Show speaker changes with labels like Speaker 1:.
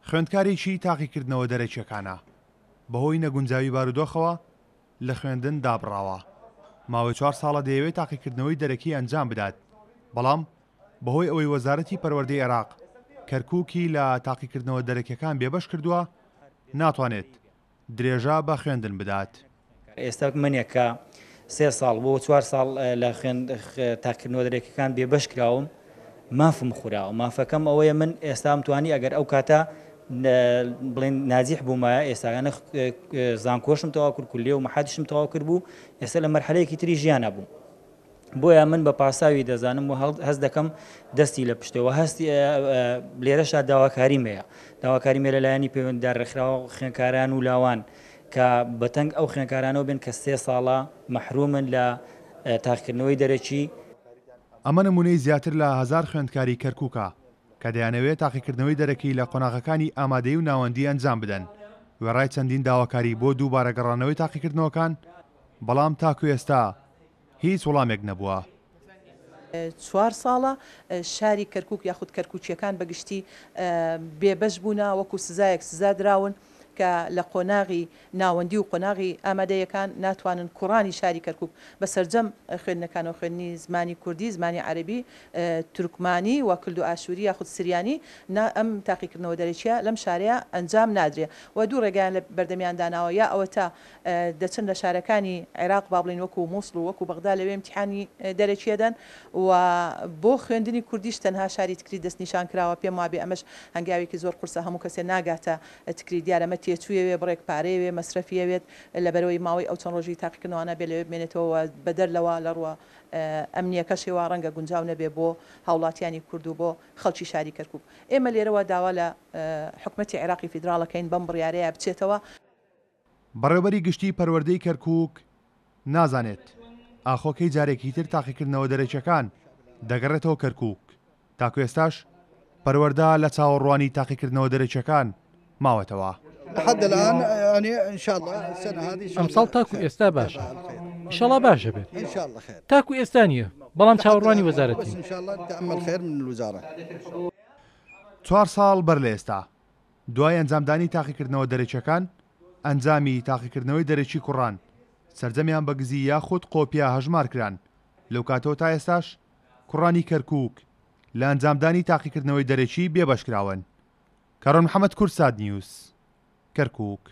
Speaker 1: خوێندکارێکی تاقیکردنەوە دەرەکییەکانە، بەهۆی نەگونجاوی بارودۆخەوە لە خوێندن دابڕاوە، ماوەی چوار ساڵە دەیەوێت تاقیکردنەوەی دەرەکی ئەنجام بدات، بەڵام بەهۆی ئەوەی وەزارەتی پەروەردەی عێراق کەرکووکی لە تاقیکردنەوە دەرەکییەکان بێبەش کردووە، ناتوانێت درێژە بە خوێندن بدات.
Speaker 2: ئێستا منێک کە سێ ساڵ بۆ چوار ساڵ لە خوێند تاقیکردنەوە دەرەکیەکان بێبەش کراوم مافم خوراوە مافەکەم ئەوەیە من ئێستام توانی ئەگەر ئەو کاتە بڵێن ناجیح بوومایە ئێستاگانە زانکۆشم تەواو کرد کولیە و مەحادیشم تەواو کرد بوو ئێستا لە مەرحەلەیەکی تری ژیانە بووم بۆیە من بە پاساوی دەزانم و هەست دەکەم دەستی لە پشتەوە هەستی لێرەشا داواکاریم هەیە داواکاریم هەیە لە لایەنی پەیوەندیدار ڕێکخراوە خوێندکاران و لاوان کە بەتەنگ ئەو خوێندکارانەوە بێن کە سێ ساڵە مەحرومن لە تاقیکردنەوەی دەرەکی.
Speaker 1: ئەمە نمونەی زیاتر لە هەزار خوێندکاری کەرکوکە کە دەیانەوێت تاقیکردنەوەی دەرەکی لە قۆناغەکانی ئامادەیی و ناوەندی ئەنجام بدەن، وێڕای چەندین داواکاری بۆ دووبارە گەڕانەوەی تاقیکردنەوەکان، بەڵام تاکو ئێستا هیچ وڵامێک نەبووە.
Speaker 3: چوار ساڵە شاری کەرکوک یاخود کەرکوکییەکان بە گشتی بێبەش بوونە، وەکو سزایەک سزا دراون کە لە قۆناغی ناوەندی و قۆناغی ئامادەیەکان ناتوانن کوڕانی شاری کەرکوک بە سەرجەم خوێندنەکانەوە خوێندنی زمانی کوردی، زمانی عەرەبی، تورکمانی و کلدوئاشوری یاخود سریانی نا ئەم تاقیکردنەوە دەرەکیە لەم شارەیا ئەنجام نادرێ و دوو ڕێگایان لە بەردەمیان داناوە یا ئەوەتا دەچن لە شارەکانی عێراق با بڵێین وەکو موسڵ و وەکو بەغدا لەوێ ئیمتیحانی دەرەکی ئەدەن و بۆ خوێندنی کوردیش تەنها شاری تکریت دەستنیشان کراوە پێم وابێ ئەمەش هەنگاوێکی زۆر قورسە هەموو کەسێ ناگاتە تکریت دیارە ئەمە تێچوویەوێ بڕێک پارەیەوێ مەسرەفیەوێت لەبەرئەوەی ماوەی ئەو چەند ڕۆژی تاقیکردنەوانە بێ لەوێ بمێنێتەوە و بەدەر لەوە لە ڕووە ئەمنیەکەشەوە ڕەنگە گونجاو نەبێ بۆ هاوڵاتیانی کورد و بۆ خەڵکی شاری کەرکوک ئێمە لێرەوە داوا لە حکومەتی عێراقی فیدراڵ ئەکەین بەم بڕیارەیا بچێتەوە.
Speaker 1: بەڕێوبەری گشتیی پەروەردەی کەرکووک نازانێت ئاخۆ کەی جارێکی تر تاقیکردنەوە دەرەکییەکان دەگەڕێتەوە کەرکووک، تاکو ئێستاش پەروەردە لە چاوەڕوانی تاقیکردنەوە دەرەکییەکان ماوەتەوە.
Speaker 4: ئەمساڵ تاکو ئێستا باشە، ئیشەڵا باش دەبێت. تاکو ئێستا نییە، بەڵام چاوەڕوانی وەزارەتین.
Speaker 1: چوار ساڵ بەر لە ئێستا دوای ئەنجامدانی تاقیکردنەوە دەرەکیەکان، ئەنجامی تاقیکردنەوەی دەرەکی کوڕان سەرجەمیان بە گزی یاخود قۆپیا هەژمارکران، لەوکاتەوە تا ئێستاش کوڕانی کەرکوک لە ئەنجامدانی تاقیکردنەوەی دەرەکی بێبەشکراون. کارۆن محەمەد کوردسات نیوز، کەرکوک.